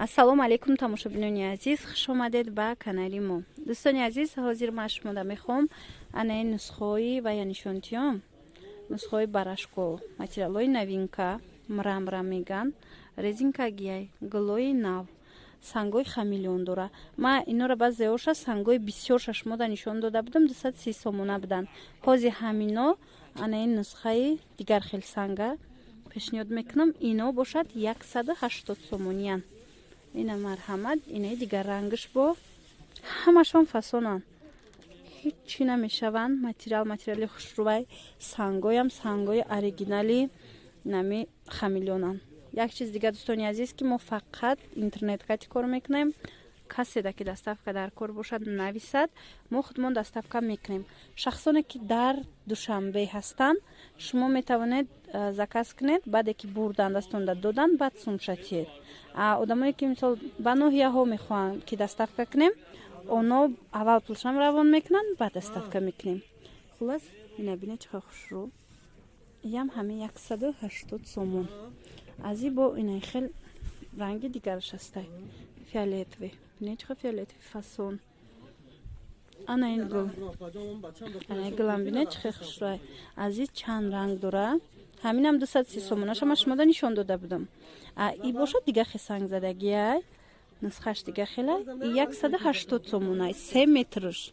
Ассалому алайкум, тамошобинони азиз, хуш омадед ба канали мо. Дӯстони азиз, ҳозир ман шумода мехоҳам ана ин нусхаҳои вая нишонтиём, нусхаҳои барашко, материалҳои новинка, мрамра меган, резинкагияй, гулои нав, сангои хамелеон дора. Ма инора баъзеоша сангои бисёрша шумода нишон дода будам, 230 сомона будан. Ҳозир ҳамино ана ин нусхаи дигар хел санга пешниҳод мекунам. Ино бошад 180 сомониян. Ина, марҳамат, инаи дигар рангш, бо ҳамашон фасонанд, ҳиччи намешаванд. Материал материали хушрӯвай, сангоям сангои оригинали нами хамелеонанд. Як чиз дигар, дӯстони азиз, ки мо фақат интернет кати кор мекунем. Каседа ки доставка дар кор бошад, нависад, мо худмон доставка мекунем. Шахсоне ки дар Душанбе ҳастанд, шумо метавонед заказ кунед, баъде ки бурдан дастонда додан, баъд сумша тиед. Одамое ки, мисол, ба ноҳияҳо мехоҳанд ки доставка кунем, оно аввал пулшам равон мекунанд, баъд доставка мекунем. Хулас, ина бине, чӣ қадр хушрӯ. Иям ҳамин 180 сомон. Аз и бо инаи хел ранги дигараш ҳастай, фиолетовый. Бине, чӣ қадр фиолетовый фасон. Ана ин гул, ана гулам бине, чӣ хел хушрӯай. Аз и чанд ранг дора. Ҳаминам 230 сомонаша ман шумода нишон дода будам. И бошад дига хел сангзадагиай, нусхаш дига хелай, 180 сомонай, 3 метрш.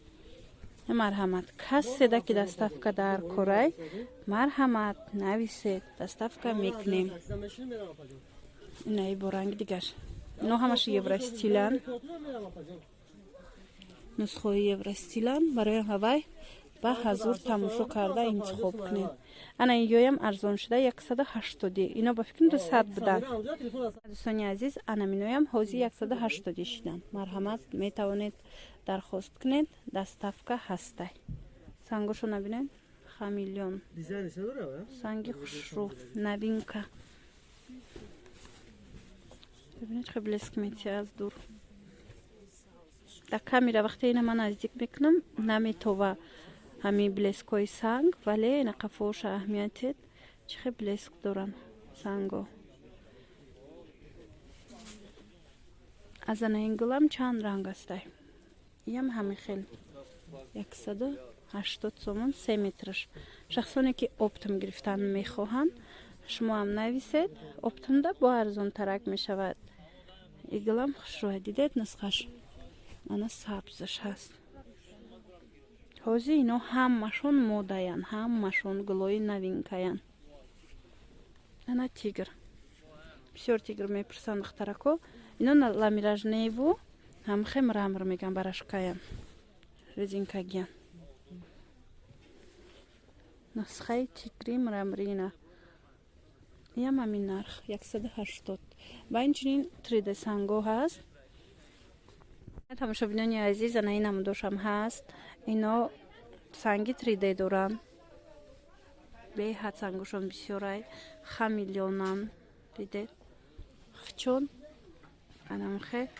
Марҳамат, каседа ки доставка дар корай, марҳамат, нависед, доставка мекунем. Инаи бо ранги дигаш. Ино ҳамаш евростилан, нусхаҳои евростилан. Барои ҳавай ба ҳазур тамошо карда интихоб кунед. Ана инҷоям арзон шуда, 180. Ино ба фикрам 200 буданд. Дӯстони азиз, ана миноям ҳозир 180 шиданд. Марҳамат, метавонед дархост кунед, доставка ҳастай. Сангошо набинед, хамелеон, санги хушрӯ, новинка. Бибинед, чӣ блеск метия аз дур. Дар камера вақте ина ман наздик мекунам, наметова ҳамин блескҳои санг, вале ина қафоша аҳамиятед, чӣ хел блеск доранд санго. Аз ана ин гулам чанд ранг астай. Иям ҳамин хел 180 сомон, 3 метрш. Шахсоне ки оптом гирифтан мехоҳанд, шумо ҳам нависед, оптомда бо арзонтарак мешавад. Игулам хушрӯя, дидед нусхаш, ана сабзаш ҳаст. Ҳозир ино ҳамашон модаянд, ҳамашон гулои новинкаянд. Ана тигр, бисёр тигр мепурсанд духтарако. Ино ламиражневу ҳамхе мрамор меган, барашкаян, резинкагиян, нусхаи тигри мрамрина. Иям ҳамин нарх, 180. Ва инчунин 3D санго ҳаст. Тамошобинони азиз, ана ин намудошам ҳаст. Ино санги 3D доранд, беҳад сангошон бисёрай, хамелеонам, дидед, хчон, анамхе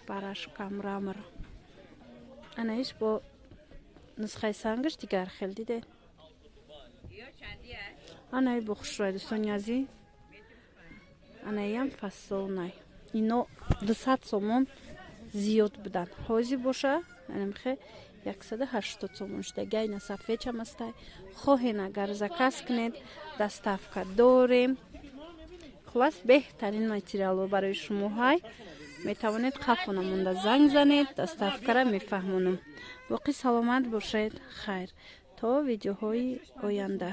барашка мрамор. Анаиш бо нусхаи сангаш дигар хел, дидед. Анаи бо хушрӯй, дӯстони азиз, анаиам фасонай. Ино 200 сомон зиёд буданд, ҳозир боша анамхе 180 сомон шуда. Гайна сафедчам астай. Хоҳен, агар заказ кунед, доставка дорем. Хулас, беҳтарин материалҳо барои шумо ҳай. Метавонед қафона монда занг занед, доставкара мефаҳмонам. Боқӣ саломат бошед, хайр, то видеоҳои оянда.